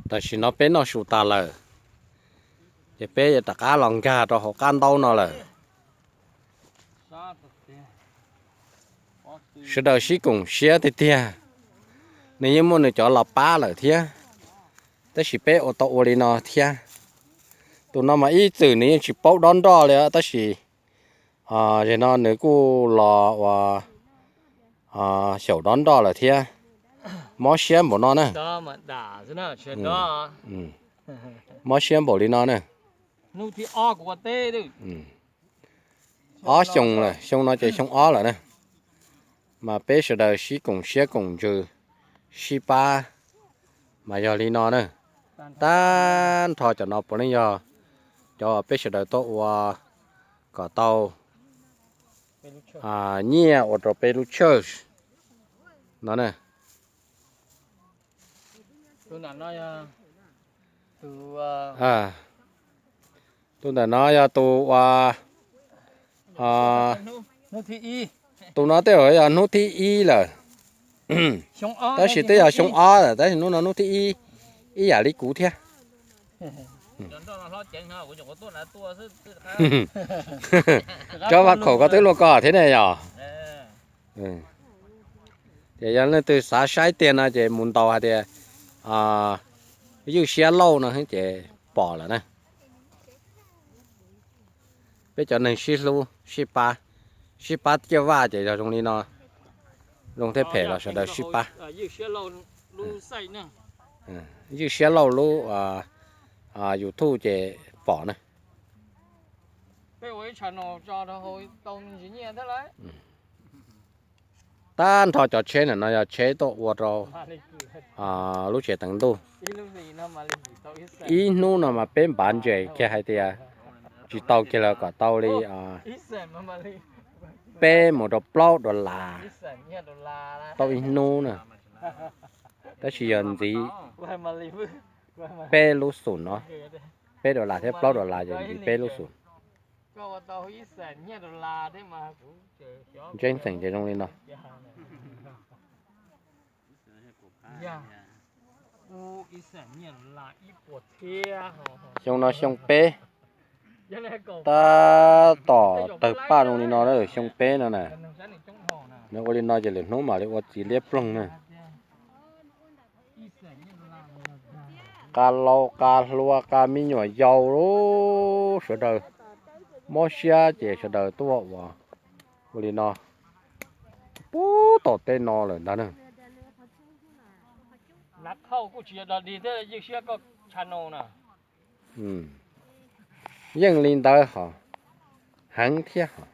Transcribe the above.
Tam sim no peb noj su tas lawm, ces peb yuav rov qab los nkag rau hauv qab ntaub no lawm. Sawv daws sib koom siab tiag tiag, nws yeej muaj nws cov los pab lawm thiab, tab sis peb ua tau ua li no thiab. Tus no mas ib txwm nws yeej tsis paub dob nroj li, tab sis zem no nws kuj los ua xyaum dob nroj lawm thiab. Mob siab npaum no na. Mob siab npaum li no na. Ob xyoo lawm, xyoo no ces xyoo ob lawm na. Mas peb sawv daws sib koom siab koom ntsws, sib pab, mas yog li no na. Tag nrho cov no puav leej yog cov peb sawv daws tuaj ua kom tau nyiaj ua rau peb lub church no na. Tus ntawm no yog tus uas, tus no tej zaum yog hnub thib ib lawm, tab sis twb yog xyoo ob lawm, tab sis hnub no hnub thib ib, ib yam li kuv thiab. Cov vaj khaum ko twb luaj ko thiab ne yom. Ces yog leej twg xav saib tiag no ces mus ntaus hais tias Ywj Siab Lauj no ces pom lawm na. Peb cov neeg sib hlub sib pab, sib pab ciaj vaj ces yog zoo li no, zoo thiab phem los sawv daws sib pab. Ywj Siab Lauj lub YouTube ces pom na. Tag nrho cov tsheb ntawm no yog tsheb tuaj ua rau lub tsev teev ntuj. Ib hnub no mas peb npav ntses kiag hais tias tsis tau kiag los kom tau li peb mus rau plaub dollar, tau ib hnub na. Tab sis yog ntxiv peb lub xum no, peb dollar thiab plaub dollar ces ntxiv peb lub xum. Ntseeb tseem ces zoo li no. Xyoo no xyoo peb, tab tom tawg paj zoo li no na, xyoo peb no na. Nws ua li no ces lwm hnub mam li ua txiv liab ploog na. Qab laus qab hluas qab me nyuam yaus, sawv daws mob siab ces sawv daws tuaj ua, ua li no. Pub tom tej no lawm ntag na. Yeej li ntawd hos, heev thiab hos.